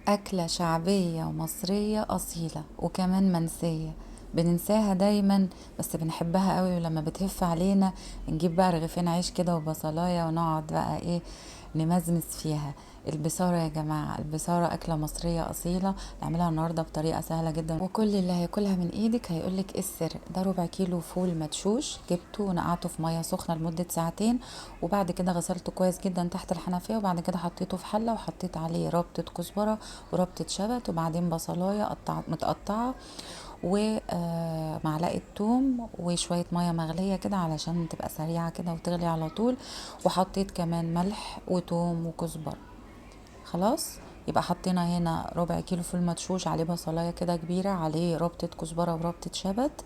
أكلة شعبية ومصرية أصيلة وكمان منسية، بننساها دايما بس بنحبها قوي، ولما بتهف علينا نجيب بقى رغيفين عيش كده وبصلاية ونقعد بقى ايه نمزمز فيها. البصارة يا جماعة، البصارة أكلة مصرية أصيلة، نعملها النهاردة بطريقة سهلة جدا، وكل اللي هياكلها من ايدك هيقولك ايه السر. ده ربع كيلو فول مدشوش جبته ونقعته في مية سخنة لمدة ساعتين، وبعد كده غسلته كويس جدا تحت الحنفية، وبعد كده حطيته في حلة وحطيت عليه ربطة كزبرة وربطة شبت وبعدين بصلاية متقطعة ومعلقة توم وشوية مية مغلية كده علشان تبقى سريعة كده وتغلي على طول، وحطيت كمان ملح وتوم وكزبرة. خلاص يبقى حطينا هنا ربع كيلو فول مدشوش عليه بصلاية كده كبيرة، عليه ربطة كزبرة وربطة شبت،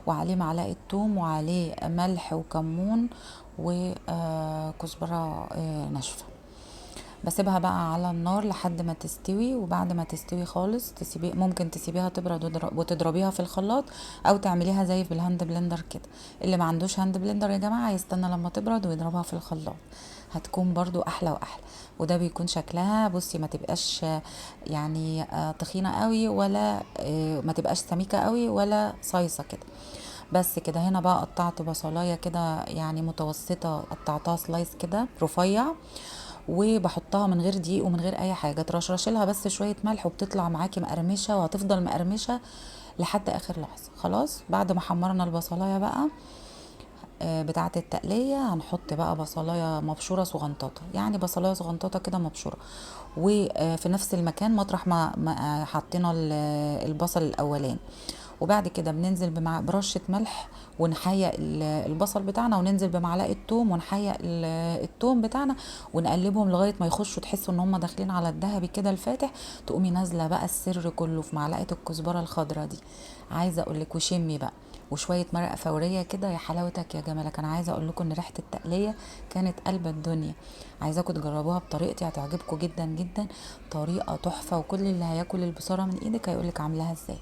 وعليه معلقة توم، وعليه ملح وكمون وكزبرة ناشفة. بسيبها بقى على النار لحد ما تستوي، وبعد ما تستوي خالص ممكن تسيبيها تبرد وتضربيها في الخلاط، او تعمليها زي بال hand blender كده. اللي ما عندوش hand blender يا جماعة يستنى لما تبرد ويضربها في الخلاط، هتكون برضو احلى واحلى. وده بيكون شكلها، بصي ما تبقاش تخينة قوي ولا، ما تبقاش سميكة قوي ولا صيصة كده. بس كده. هنا بقى قطعت بصلاية كده متوسطة، قطعتها slice كده رفيع، وبحطها من غير دقيق ومن غير اي حاجة، ترشرش لها بس شوية ملح وبتطلع معاكي مقرمشه، وهتفضل مقرمشه لحد اخر لحظة. خلاص بعد ما حمرنا البصلايه بقى، بتاعه التقليه، هنحط بقى بصلايه مبشوره صغنطاطه، يعني بصلايه صغنطاطه كده مبشوره، وفي نفس المكان مطرح ما حطينا البصل الاولاني. وبعد كده بننزل برشه ملح ونحيق البصل بتاعنا، وننزل بمعلقه توم ونحيق التوم بتاعنا، ونقلبهم لغاية ما يخشوا تحسوا ان هم داخلين على الذهبي كده الفاتح. تقومي نازله بقى السر كله في معلقه الكزبره الخضراء دي، عايزه اقول لك، وشمي بقى وشوية مرقه فورية كده، يا حلاوتك يا جمالك. انا عايزه اقول لكم ان ريحه التقليه كانت قلب الدنيا، عايزاكم تجربوها بطريقتي، هتعجبكم جدا جدا، طريقه تحفة، وكل اللي هياكل البصاره من ايدك هيقولك عاملاها ازاي.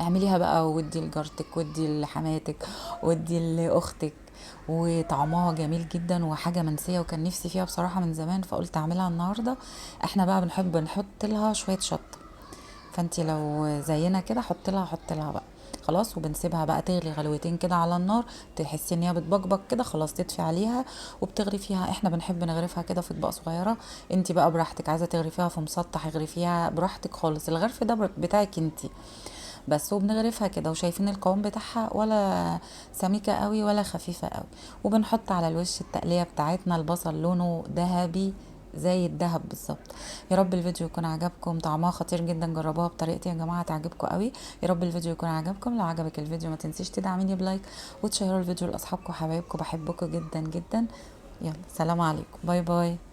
اعمليها بقى ودي لجارتك ودي لحماتك ودي لاختك، وطعمها جميل جدا وحاجه منسية، وكان نفسي فيها بصراحة من زمان فقلت اعملها النهارده. احنا بقى بنحب نحط لها شوية شطه، فانتي لو زينا كده حط لها بقى. خلاص وبنسيبها بقى تغلي غلوتين كده على النار، تحسي ان هي بتبقبق كده، خلاص تطفي عليها وبتغرفيها. احنا بنحب نغرفها كده في اطباق صغيرة، انتي بقى براحتك، عايزه تغرفيها في مسطح اغرفيها براحتك خالص، الغرف ده بتاعك انتي بس. وبنغرفها كده، وشايفين القوام بتاعها ولا سميكة قوي ولا خفيفة قوي. وبنحط على الوش التقليه بتاعتنا، البصل لونه ذهبي زي الذهب بالظبط. يا رب الفيديو يكون عجبكم، طعمها خطير جدا، جربوها بطريقتي يا جماعة هتعجبكم قوي. يا رب الفيديو يكون عجبكم، لو عجبك الفيديو ما تنسيش تدعميني ب like وتشيروا الفيديو لاصحابكم وحبايبكم، بحبكم جدا جدا. يلا سلام عليكم، bye bye.